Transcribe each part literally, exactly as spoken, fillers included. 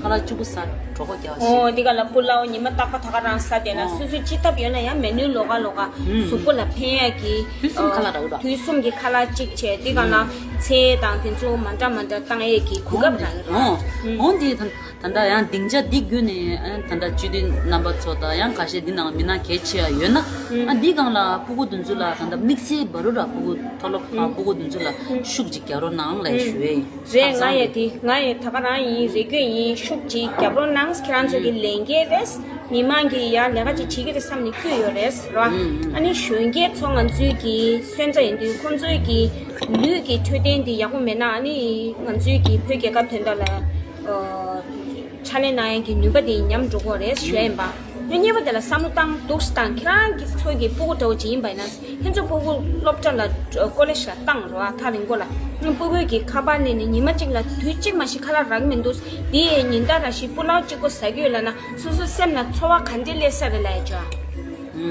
ཁ་ལག་གཅིག་པུ་ཟ་གྲོད་ཁོག་རྒྱགས་ཤིག་ཨོ་འདི་ག་ལ་པུ་ལའོ་ཉི་མ་རྟག་པ་ད་ག་རང་ཟ་བསྡད་ན། ཨོ་སོ་སོའི་ཅི་ཐབས་ཡོད་ན་ཡང་མེ་ནུའི་ལོགས་ཀ་ལོགས་ཀ་ཨུམ་གཟུགས་པོ་ལ་ཕན་ཡག་གི། དུས་གསུམ་གྱི་ཁ་ལག་རག་འདུག་དུས་གསུམ་གྱི་ཁ་ལག་གཅིག་བྱས་འདི་ག་ལ་ཚལ་དང་དེ་ཚོ་མ་འདྲ་མ་འདྲ་བཏང་ཡས་ཀྱི་གོ་སྐབས་རག་ཡོད་ར། ཨོ་ཨོ་འདི་ད་ད་ལྟ་ཡང་སྡིངས་ཆ་འདི་བརྒྱུད་ནས་ཨ་ད་ལྟ་སྤྱི་འཐུས་རྣམ་པ་ཚོ་དང་ཡང་ཁ་ཤས་འདི་ནང་མི་སྣ་གལ་ཆེ་བ་ཡོད་ན་ཨ་འདི་སྒང་ལ་སྤུ་གུ་དེ་ཚོ་ལ་ད་ལྟ་དམིགས་བསལ་བ་རུ་ར་སྤུ་གུ་མཐོ་སློབ་ཁག་སྤུ་གུ་དེ་ཚོ་ལ་ཤུགས་ཅིག་རྒྱག་རོགས་གནང་ལབ་ཞུ་ཡས་ཡིན། རེད། ང་ཡང་དེ་ང་ཡང་ད་ག་རང་ཡིན། རེ་སྐུལ་ཡིན། ཤུགས་ཅིག་རྒྱབ་རོགས་གནང་། ཁྱེད་རང་ཚོ་གི་ལས་འགན་རེད། མི་མང་གིས་ཡར་ལས་ཀ་ཅིག་བྱེད་ཀྱི་རེད་བསམ་ནས་བསྐུལ་ཡོད་རེད་ར། ཨ་ནི་གཞོན་སྐྱེས་ཚོ་ང་ཚོའི་གི་སོན་རྩ་ཡིན་དུས་ཁོང་ཚོའི་གི་ལུས་ཀྱི་འཕྲོད་བསྟེན་དེ་ཡག་པོ་མེད་ན་ཨ་ནི་ང་ཚོའི་གི་བོད་རྒྱལ་ཁབ་དོན་དག་ལ་ཕྱག་ལས་གནང་ཡས་ཀྱི་ནུས་པ་དེ་ཉམས་འགྲོ་གི་རེད་ཞུ་ཡ་ཡིན་པ། ངས་གཉིས་པ་དེ་ལ་བསམ་བློ་བཏང་འདུག་སེ་བཏང་། ཁྱེད་རང་གི་ཚོ་གི་སྤུ་གུ་འདྲ་བོ་ཅིག་ཡིན་པ་ཡིན་ན་ཁྱེད་ཚོ་སྤུ་གུ་སློབ་གྲྭ་ལ་ཀོ་ལེ་ཇི་ལ་བཏང་རོགས་ཨ། ཐག་རིང་པོ་ལ་སྤུ་གུ་གི་ཁ་པར་ནས་ནི་ཉི་མ་གཅིག་ལ་དུས་གཅིག་མ་གཏོགས་ཁ་ལག་རག་གི་མི་འདུག་དེ་ཡི་ཉིན་ལྟར་ར་ཞིག་པུ་ལའོ་གཅིག་པོ་ཟ་གི་ཡོད་ལབ་ན་སོ་སོ་སེམས་ལ་ཚོར་བ་ག་འདྲ་སླེབས་ས་རེད་ལབ་ཡ་ཅོ།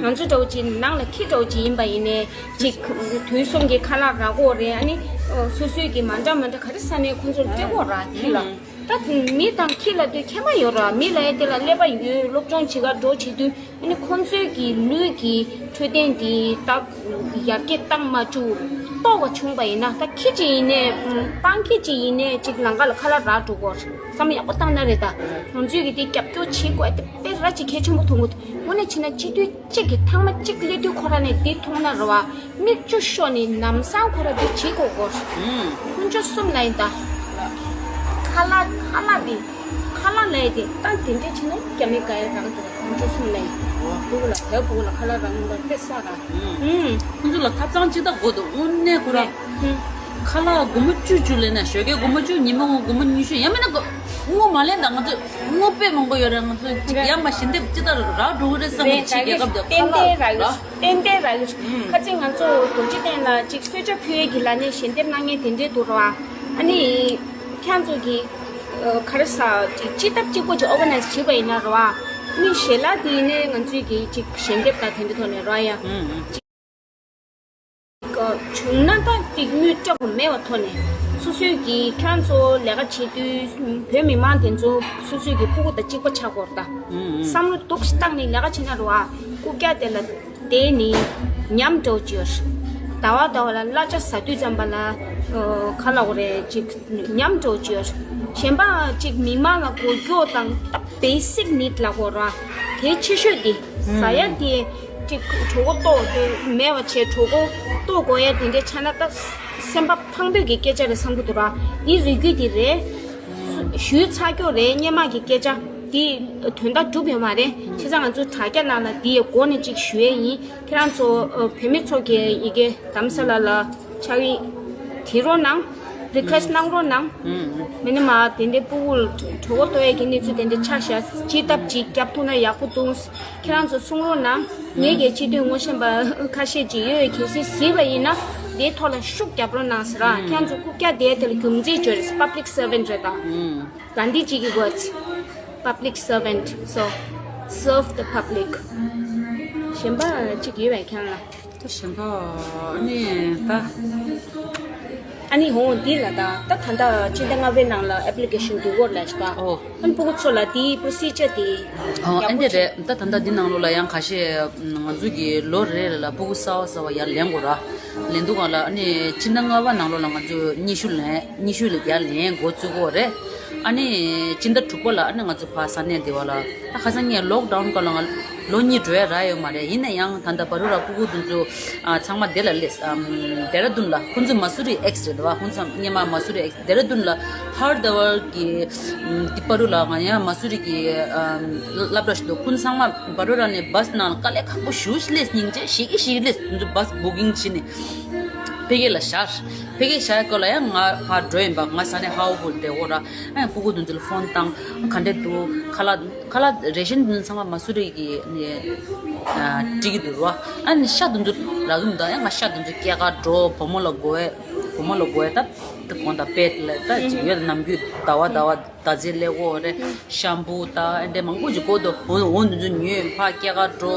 ང་ཚོ་འདྲ་བོ་ཅིག་ནང་ལ་ཁྱི་འདྲ་བོ་ཅིག་ཡིན་པ་ཡིན་ནའི་ཅིག་དུས་གསུམ་གྱི་ཁ་ལག་རག་གོ་རེད། ཨ་ནི་སོ་སོའི་གི་མ་འདྲ་མ་འདྲ་ག་རེ་ཟ་ནའི་ཁོང་ཚོར་སྤྲད་གོ་ར་ཁྱི་ལ། ད་མི་དང་ཁྱི་ལབ་དུས་ཁྱད་མ་ཡོད་ར། མི་ལབ་ཡ་དེ་ལ་ཀླད་པ་ཡོད། སློབ་སྦྱོང་བྱེད་ག་འགྲོ་བྱེད་དུས་ཨ་ནི་ཁོང་ཚོའི་གི་ལུས་ཀྱི་འཕྲོད་བསྟེན་དེ་ད་ཡར་རྒྱས་བཏང་མ་བཅུག་ལྟོགས་པ་བྱུང་པ་ཡིན་ན་ད་ཁྱི་ཅིག་ཡིན་ནའི་སྤང་ཁྱི་ཅིག་ཡིན་ནའི་ཅིག་ལམ་ཁ་ལ་ཁ་ལག་རག་འགྲོ་གོ། བསམ་ཡག་པོ་བཏང་ན་རེད། ད་ང་ཚོས་གི་དེ་རྒྱབ་སྐྱོར་བྱེད་དགོས་དེ་དཔེ་ར་ཅིག་གལ་ཆེན་པོ་མཐོང་གི་འདུག་དངོས་གནས་བྱས་ན་སྤྱི་འཐུས་གཅིག་གིས་ཐེངས་མ་གཅིག་སླེབས་དུས་ཁོ་རང་ནས་འདི་མཐོང་ན་རེད་བ། མིག་ཆུ་ཤོར་ནས་ལམ་སང་ཁོ་རང་འདི་བྱེད་དགོས་སྐོར། ཨུམ། དཀོན་མཆོག་གསུམ་ལ་ཡིན་ད། ཁ་ལག་ཁ་ལག་འདི། ཁ་ལག་ལ་ཡི་དེ་ད་དེ་འདྲས་བྱས་ན་རྒྱ་མི་དགའ་ཡ་རང་ཚོ་དཀོན་མཆོག་གསུམ་ལ་ཡིན། ཨོ། སྤུ་གུ་ལ་བོད་སྤུ་གུ་ལ་ཁ་ལག་རང་ལ་དཔེ་བསགས་ར། ཨུམ། ཁོང་ཚོ་ལ་ཐབ་ཚང་གཅིག་ད་དགོས་འདུག་དངོས་གནས་ཁོ་རང་། ཨུམ། ཁ་ལག་སྒོར་མོ་བཅུ་བཅུ་ལེན་ན་ཞོགས་ཀས་སྒོར་མོ་བཅུ་ཉི་མ་སྒོར་མོ་ཉི་ཤུ་ཡང་མིན་ན་སྒོ་དངུལ་མ་ལེན་ད། ང་ཚོས་དངུལ་དཔེ་མང་པོ་ཡོད་རེད། ང་ཚོས་ཅིག་ཡར་མར་ཞལ་འདེབས་ཅི་ལྟར་རག་འགྲོ་གི་རེད་བསམ་གི་ཕྱི་རྒྱལ་ཁབ་དུ་ཏན་ཏན་རག་ཡོད། ཏན་ཏན་རག་ཡོད། ཁ་ཅིག་ང་ཚོ་རྡོ་རྗེ་གདན་ལ་ཅིག་གསོལ་ཇ་ཕུལ་ཡས་ཀྱི་ལ་ནས་ཞལ་འདེབས་གནང་མཁན་དེ་འདྲས་འདུག་ར་བ། ཨ་ནི་ཁྱེད་ཚོ་གི་ག་རེ་ཟ་ཅིག་སྤྱི་ཐབ་གཅིག་པོ་ཅིག་ཨོ་ག་ནའི་ཛི་བྱས་པ་ཡིན་ན་ར་བ། ཨ་ནི་ཞལ་ལག་དེ་ཡིན་ནའི་ང་ཚོས་གི་ཅིག་ཞལ་འདེབས་དང་དེ་འདྲས་ཐོག་ནས་ར་ཡ། བྱུང་ན་ད་ཏིག་དངུལ་སྤྲད་དགོས་མེད་པ་ཐོག་ནས་སོ་སོའི་གི་ཁྱེད་ཚོ་ལས་ཀ་བྱེད་དུས་བོད་མི་མང་དེ་ཚོ་སོ་སོའི་གི་སྤུ་གུ་དང་གཅིག་པ་ཆགས་དགོས་རེད་ད། བསམ་བློ་འདུག་སེ་བཏང་ནས་ལས་ཀ་བྱེད་ན་རེད་བ། རྐུབ་བཀྱག་དེ་ལ་བསྡད་ནས་ཉམས་འགྲོ་གི་ཡོད་རེད། ཟླ་བ་ཟླ་བ་ལ་གླ་ཆ་ཟ་དུས་ཙམ་པ་ལ་ག་ལབ་དགོས་རེད། ཅིག་ཉམས་འགྲོ་གི་ཡོད་རེད། གཞན་པ་ཅིག་མི་མང་ལ་མགོ་སྐྱོར་དང་ད་བེ་སིག་ནིཌ་ལབ་དགོས་རེད་བ། དེ་ཆེ་ཤོས་དེ་ཟ་ཡ་དེ། ཅིག་གྲོད་ཁོག་ལྟོགས་དེ་མེད་པ་བྱས་གྲོད་ཁོག་ལྟོགས་དགོས་ཡ་དེ་འདྲའི་ཆ་ན་ད་སེམས་པ་ཕངས་པོས་ཀྱི་སྐད་ཆ་རེད་བསམ་གྱི་འདུག་ར། འདི་རེ་སྐུལ་དེ་རེད། ཞུས་ཚར་རྒྱུ་རེད། སྔོན་མ་གི་སྐད་ཆ་དེ་དོན་དག་གྲུབ་ཡོད་མ་རེད། བྱས་ཙང་ང་ཚོ་དྲ་རྒྱ་ནང་ལ་དེ་ཡི་སྒོ་ནས་ཅིག་ཞུ་ཡས་ཡིན། ཁྱེད་རང་ཚོ་བོད་མི་ཚོ་གི་ཡི་གེ་དམ་ས་ལ་ལ་ཕྱག་ཡིག་དེ་རོགས་གནང་། རི་ཁུ་ཨེ་སི་ཊི་གནང་རོགས་གནང་། མི་ནི་མ་དེ་འདྲའི་སྤུ་གུ་གྲོད་ཁོག་ལྟོགས་ཡས་ཀྱི་གནས་ཚུལ་དེ་འདྲའི་ཆགས་ཤག་སྤྱི་ཐབ་ཅིག་རྒྱབ་ཐུབ་ན་ཡག་པོ་འདུག་ཁྱེད་རང་ཚོ་གསུང་རོགས་གནང་། ངེད་ཀྱི་སྤྱི་འཐུས་ངོ་ཤེས་པ་ཁ་ཤས་ཅིག་ཡོད། གལ་སྲིད་གཟིགས་པ་ཡིན་ན་དེའི་ཐོག་ལ་ཤུགས་རྒྱབ་རོགས་གནང་ཟེར་ར། ཁྱེད་རང་ཚོ་རྐུབ་བཀྱག་དེ་དེ་ལ་རྒྱུ་མཚན་བརྗོད་རེད། པབ་ལིག་སར་ཝན་ཊི་རེད་ད། གྷན་དྷི་ཇི་གི་ཝརཌ་སི། Public servant, so serve the public. གཞན་པ་ཅིག་ཡོད་པས་ཁྱེད་རང་ལ། ད་གཞན་པ་ཨ་ནི་ད། ཨ་ནི་འོ་འདི་ལ་ད་ད་ད་ལྟ་སྤྱི་ཟླ་ལྔ་པའི་ནང་ལ་ཨེབ་ལི་ཀེ་ཤན་འདུག་གོ་ལ་ཞིག་ཨོ། ཨ་ནི་སྤུ་གུ་ཚོ་ལ་དེའི་པོ་རོ་སི་ཇར་དེ་ཨོ་ཡག་ཨ་པོ་འདི་ཅིག་རེད། ད་ད་ལྟ་འདི་ནང་ལོགས་ལ་ཡང་ཁ་ཤས་ང་ཚོ་གི་ལོ་རེ་རེ་ལ་སྤུ་གུ་གསར་བ་གསར་བ་ཡར་ལེན་དགོས་ར། ལེན་འདུག་ག་ལ། ཨ་ནི་སྤྱི་ཟླ་ལྔ་པ་ནང་ལོགས་ལ་ང་ཚོ་ཉི་ཤུ་ལེན་ཉི་ཤུ་ལ་ཡར་ལེན་འགོ་བཙུགས་གོ་རེད། ཨ་ནི་སྤྱི་ཟླ་དྲུག་པ་ལ་ཨ་ནི་ང་ཚོ་ཕར་ས་གནས་འདི་བ་ལ། ད་ཁ་སང་ངས་ལོག་ཌའུན་སྐབས་ལ་ང་ལོ་གཉིས་འགྲོ་ཡ་རག་ཡོད་མ་རེད། ཡིན་ན་ཡང་ད་ལྟ་བར་དུ་ར་སྤུ་གུ་དེ་ཚོ་ཨ་ཚང་མ་དེ་ལ་སླེབས། ཨམ་ཌེ་ར་ལྡུན་ལ། ཁོང་ཚོ་མ་སུ་རི་ཨེགས་རེད་བ། ཁོང་ཚོ་སྔོན་མ་མ་སུ་རི་ཨེགས་ཌེ་ར་ལྡུན་ལ་ཧར་དར་གི་ཨམ་དེ་བར་དུ་ལ་ང་ཡང་མ་སུ་རི་གི་ཨམ་སློབ་གྲྭ་ཞིག་འདུག་ཁོང་ཚང་མ་བར་དུ་ར་ནས་བྷ་སི་ནང་ལ་དཀའ་ལས་ཁག་པོ་ཞེ་པོ་སླེབས། སྙིང་རྗེ་ཞེ་གི་ཞེ་གི་སླེབས། ཁོང་ཚོ་བྷ་སི་བུ་ཀིང་བྱས་ནས་ཕ་གི་ལ་བཞག་ཕ་གིར་བཞག་སྐབས་ལ་ཡང་ང་ཕར་འགྲོ་ཡིན་པ། ང་ས་གནས་ཧའོ་ཕུ་ལ་བསྡད་ཡོད་ར། ཨ་ཡང་སྤུ་གུ་དེ་ཚོ་ལ་ཕོན་བཏང་། ག་འདྲས་འདུག་ཁ་ལག་ཁ་ལག་རེ་ཤན་དེ་ཚོ་ཚང་མ་མ་སུ་རི་གི་ནས་ཨ་སྤྲད་ཀྱི་འདུག་ར། ཨ་ནི་ཤ་དེ་ཚོ་རག་གི་མི་འདུག་ཡང་ང་ཤ་དེ་ཚོ་སྐྱེལ་ག་འགྲོ། བུ་མོ་ལ་དགོས། བུ་མོ་ལ་དགོས། ད་ད་གོང་ད་པེ་ཊི་ལ་ད་ཅིག་ཡོད། ནམ་རྒྱུན་ཟླ་བ་ཟླ་བ་ཟླ་ཚེས་སླེབས་ཀྱི་ཡོད་རེད། ཤམ་པུ་ད་ཨ་འདྲས་མང་པོ་ཅིག་དགོས་འདུག་འོ་འོ་དེ་ཚོ་ཉོས་ཕར་སྐྱེལ་ག་འགྲོ།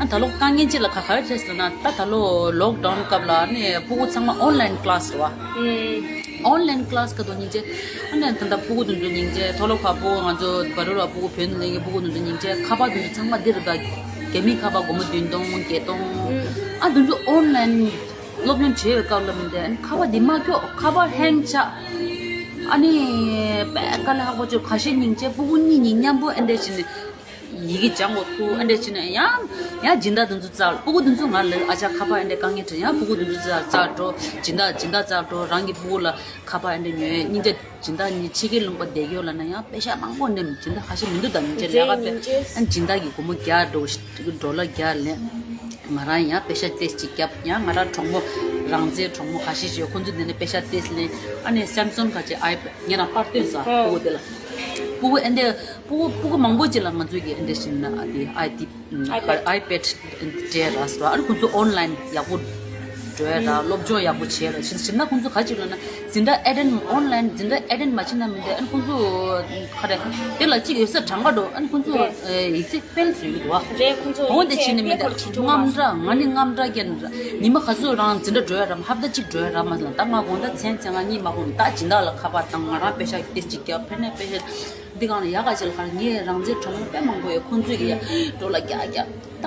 ཨ་ད་ལོ་དཀའ་ངལ་ཅིག་ལ་ག་ག་རེ་འཕྲད་ཟེར་ན། ད་ད་ལོ་ལོག་ཌའུན་སྐབས་ལ་ཨ་ནི་སྤུ་གུ་ཚང་མ་ཨོན་ལའིན་ཀི་ལ་སི་རེད་བ། ཨོན་ལན་ཀླ་སི་ག་དོ་སྙིང་རྗེ། ཨ་ནི་ད་ལྟ་སྤུ་གུ་དེ་ཚོ་སྙིང་རྗེ། མཐོ་སློབ་ཁག་སྤུ་གུ་ང་ཚོ་བར་དུ་ལ་སྤུ་གུ་བོད་ནང་ལེན་གྱི་སྤུ་གུ་དེ་ཚོ་སྙིང་རྗེ། ཁ་པར་དེ་ཚོ་ཚང་མ་འདིར་ད་རྒྱ་མིའི་ཁ་པར་སྒོར་མོ་བདུན་སྟོང་བརྒྱད་སྟོང་། ཨ་དེ་ཚོ་ཨོན་ལན་སློབ་སྦྱོང་བྱེད་པའི་སྐབས་ལ་མི་འདྲ། ཨ་ནི་ཁ་པར་འདི་མ་ཁྱོག་ཁ་པར་ཧེང་ཆགས། ཨ་ནི་དཔེ་དཀའ་ལས་ཁག་པོ་བྱུང་། ཁ་ཤས་སྙིང་རྗེ། སྤུ་གུ་གཉིས་གཉིས་མཉམ་པོ་ཨེ་འདྲ་བྱས་ནས་ཡི་གེ་སྦྱང་དགོས་ཐུག་ཨ་འདྲ་བྱས་ནས་ཡང་ཡང་སྦྱིན་བདག་དེ་ཚོ་བཙལ། སྤུ་གུ་དེ་ཚོ་ང་ལ་ཨ་ཅག་ཁ་པར་ཨེ་འདྲ་དཀའ་ངལ་འཕྲད། ཡང་སྤུ་གུ་དེ་ཚོ་བཙལ་བཙལ་འགྲོ། སྦྱིན་བདག་སྦྱིན་བདག་བཙལ་འགྲོ། རང་གི་སྤུ་གུ་ལ་ཁ་པར་ཨེ་འདྲ་ཉོས། སྙིང་རྗེ། སྦྱིན་བདག་གཉིས་ཕྱི་རྒྱལ་ལུང་པ་བསྡད་ཡོད་ལབ་ན་ཡང་པེ་ཤ་མང་པོ་ནས་སྦྱིན་བདག་ཁ་ཤས་མི་འདུག་ད་སྙིང་རྗེ་ལས་ཀ་དཔེ། ཨ་ནི་སྦྱིན་བདག་གིས་སྒོར་མོ་བརྒྱ་འགྲོ། ཌོ་ལར་བརྒྱ་ལེན། ང་རང་ཡང་པེ་ཤ་ཏོག་ཙམ་ཅིག་བརྒྱབ། ཡང་ང་རང་གྲོགས་མོ་རང་བཙན་གྲོགས་མོ་ཁ་ཤས་ཤིག་ཡོད། ཁོང་ཚོ་དེ་ནས་པེ་ཤ་ཏོག་ཙམ་ལེན། ཨ་ནི་སེམ་སུང་ག་ཅིག་ཨའི་པེ་ཌི། ངེད་རང་པར་སྟོན་ས་སྤུ་གུ་དེ་ལ། སྤུ་གུ་ཨེ་འདྲ་སྤུ་གུ་སྤུ་གུ་མང་པོ་ཅིག་ལ་ང་ཚོས་ཀྱི་ཨེ་འདྲ་བྱས་ན་ཨ་དེ་ཨའི་ཏི་ཨའི་པེ་ཌི་ཨའི་པེ་ཌི་སྤྲད་ར་ཟེར་བ། ཨ་ནི་ཁོང་ཚོ་ཨོན་ལན་ཡག་པོ་འགྲོ་ཡ་ར། སློབ་སྦྱོང་ཡག་པོ་བྱས་ར། བྱས་ན་ཁོང་ཚོ་ག་ཅིག་ལབ་ན་འཛིན་གྲྭ་ཨེ་ཊེན་ཌི་ཨོན་ལན་འཛིན་གྲྭ་ཨེ་ཊེན་ཌི་མ་བྱས་ན་མི་འདྲ། ཨ་ནི་ཁོང་ཚོ་ག་རེ་དེ་ལ་གཅིག་ཡོད་ས་གྲངས་ཀ་འགྲོ། ཨ་ནི་ཁོང་ཚོ་ཡིག་ཚད་ཕེལ་བཟོ་གི་འདུག་བ། རེད། ཁོང་ཚོ་འོ་དེ་ཡིག་ཚད་བྱས་ནས་མི་ཕེལ་འདྲ་ཁོར་བྱེད་ཆོག་མ། དངངས་སྐྲག་ང་ནི་དངངས་སྐྲག་སྐྱེས་ནས་ཉི་མ་ག་ཚོད་རང་འཛིན་གྲྭ་འགྲོ་ཡ་ར་མ། ཧབ་ཏ་གཅིག་འགྲོ་ཡ་ར་མ་ལ། ད་ང་དགོང་དག་མཚན་མཚན་ང་གཉིད་མ་ཁུག་ད་སྦྱིན་བདག་ལ་ཁ་པར་བཏང་། ང་རང་པེ་ཤ་ཏོག་ཙམ་ཅིག་བརྒྱབ། ཕེབས་ནས་པེ་ཤ་འདི་གང་ལ་ཡག་ག་ཅིག་ལ་ག་ངའི་རང་བཙན་གྲོགས་མོ་དཔེ་མང་པོ་ཡོད། ཁོང་ཚོས་ཀྱི་ཡ་ཌོ་ལར་བརྒྱ་བརྒྱ་ད་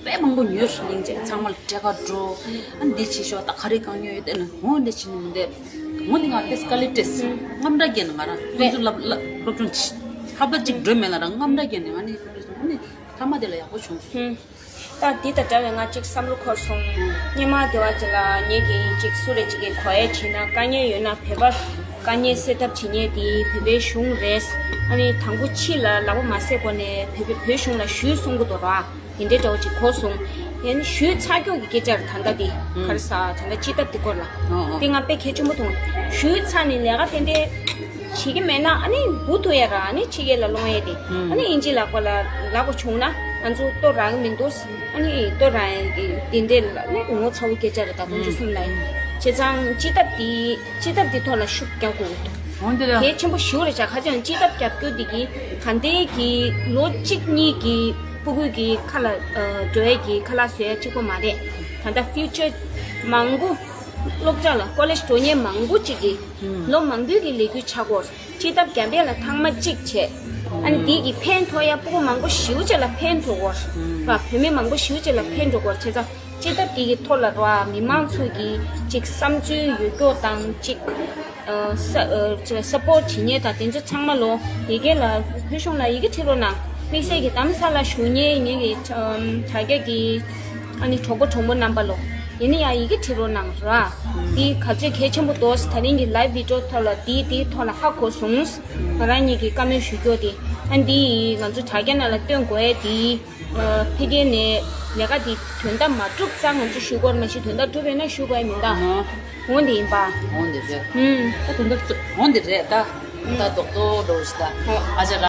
དཔེ་མང་པོ་ཉོས་སྙིང་རྗེ། ཚང་མ་ལ་སྤྲད་ག་འགྲོ། ཨ་འདི་བྱེད་ཤོག་ད་ག་རེ་གང་ཉོས་ཡོད་དེ་ནི་འོ་འདི་བྱེད་ནི་མི་འདེབས། འོ་འདི་ང་དཔེ་དཀའ་ལས་འཕྲད། དངངས་སྐྲག་སྐྱེས་ནས་ང་རང་ཁོང་ཚོ་སློབ་སློབ་སློབ་སྦྱོང་ཧབ་ཏ་གཅིག་འགྲོ་མེད་ལ་རང་དངངས་སྐྲག་སྐྱེས་ནས་ང་ནི་འོ་ནི་ཐ་མ་དེ་ལ་ཡག་པོ་བྱུང་། ད་འདི་དང་འདྲ་བའི་ང་གཅིག་བསམ་བློ་འཁོར་སོང་། སྔོན་མ་དེ་བ་ཅིག་ལ་ངེད་ཀྱི་གཅིག་སུ་རེ་གཅིག་གིས་གོ་ཡ་བྱས་ན་དཀའ་ངལ་ཡོད་ན་བོད་པ་དཀའ་ངལ་སེལ་ཐབས་བྱེད་མཁན་དེ་བོད་པའི་གཞུང་རེད། ཨ་ནི་དང་པོ་ཕྱི་ལ་ལག་པ་མ་བཟས་གོང་ནས་བོད་པའི་བོད་གཞུང་ལ་ཞུས་གསུང་གི་འདུག་ར། དེ་འདྲའི་འདྲ་བོ་ཅིག་གོ་སོང་། ཡང་ཞུས་ཚར་ཀྱོག་གི་སྐད་ཆ་རེད། ད་ལྟ་དེ་ག་རེ་ཟ་ད་ལྟ་སྤྱི་ཐབ་དེ་སྐོར་ལ་དེ་ང་དཔེ་གལ་ཆེན་པོ་མཐོང་། ཞུས་ཚར་ནས་ལས་ཀ་ཏན་ཏན་བྱེད་ཀྱི་མེད་ན་ཨ་ནི་འུ་ཐུག་ཡ་ར། ཨ་ནི་ཕྱི་རྒྱལ་ལ་སློང་ཡ་དེ་ཨ་ནི་དབྱིན་ཇི་ལག་པ་ལ་ལག་པ་བྱུང་ན་ང་ཚོ་ལྟོ་རག་གི་མི་འདུག་ཨ་ནི་ལྟོ་རག་ཡ་གི་དེ་འདྲའི་ལ་ཨ་ནི་ངོ་ཚ་བོ་སྐད་ཆ་རེད། ད་དུང་ཅུ་གསུམ་ལ་ཡིན་བྱས་ཙང་སྤྱི་ཐབ་དེ་སྤྱི་ཐབ་དེ་ཐོག་ལ་ཤུགས་རྒྱག་དགོས་ཀྱི་འདུག་འོན་ཏེ་ལ། གལ་ཆེན་པོ་ཞེ་པོ་རེད་བྱ། ཁ་ཅང་སྤྱི་ཐབ་རྒྱབ་རྒྱུ་དེ་གིས་ག་འདྲའི་གི་ལོ་གཅིག་གཉིས་ཀྱི་སྤུ་གུ་གི་ཁ་ལ་འགྲོ་ཡས་ཀྱི་ཁ་ལག་བཟོ་ཡས་གཅིག་པོ་མ་རེད། ད་ལྟ་ཕིའུ་ཅར་མང་པོ་སློབ་གྲྭ་ལ་ཀོ་ལེཇ་འགྲོ་མཁན་མང་པོ་ཅིག་གིས་ལོ་མང་པོའི་གི་ལས་འགུལ་ཆགས་སྐོར་སྤྱི་ཐབ་རྒྱབ་ཡས་ལ་ཐེངས་མ་གཅིག་བྱས། ཨ་ནི་དེ་གི་ཕན་ཐོགས་ཡ་སྤུ་གུ་མང་པོ་ཞེ་པོ་ཅིག་ལ་ཕན་ཐོགས་སྐོར་ར། བོད་མི་མང་པོ་ཞེ་པོ་ཅིག་ལ་ཕན་ཐོགས་སྐོར་བྱས་ཙང་། སྤྱི་ཐབ་དེ་གི་ཐོག་ལ་ར་མི་མང་ཚོ་གི་ཅིག་བསམ་ཚུལ་ཡོད་སྐྱོ་དང་ཅིག་ཨ་ས་ཨ་ཅིག་སཔོར་ཊི་བྱེད་མཁན་དང་དེ་ཚོ་ཚང་མ་ལོ་ཡི་གེ་ལ་བོད་གཞུང་ལ་ཡི་གེ་བྲིས་རོགས་གནང་། དམིགས་བསལ་གྱི་རྡ་རམ་ས་ལ་བཞུགས་མཁན་ངེད་ཀྱི་ཨམ་དྲ་རྒྱ་གི་ཨ་ནི་གྲོགས་པོ་གྲོགས་མོ་རྣམ་པ་ལོ་ཡིན་ན་ཡང་ཡི་གེ་བྲིས་རོགས་གནང་ར། དེ་ག་ཚོད་གལ་ཆེན་པོ་འདུག་ད་རིང་གི་ལའིབ་བི་ཌི་ཡོ་ཐོག་ལ་དེ་དེའི་ཐོག་ལ་ཧ་གོ་སོང་། ང་རང་ཉིད་ཀྱི་བཀའ་མོལ་ཞུ་རྒྱུ་དེ་ཨ་འདི་ང་ཚོ་དྲ་རྒྱ་ནང་ལ་སྟོན་དགོས་ཡས་དེ། ཕ་གི་ནས་ལས་ཀ་འདི་དོན་དག་མ་གྲུབ་ཙང་ང་ཚོ་ཞུ་དགོས་རེད། མ་གཞི་དོན་དག་གྲུབ་ཡོད་ན་ཞུ་དགོས་ཡ་མིན་ད། འོ་འདི་ཡིན་པ། འོ་འདི་རེད། ཧུམ། ད་དོན་དག་ཚོ་འོ་འདི་རེད་ད། ད་རྡོག་རྡོག་འགྲོ་ཞིག་ད། ཨ་ཅག་རང་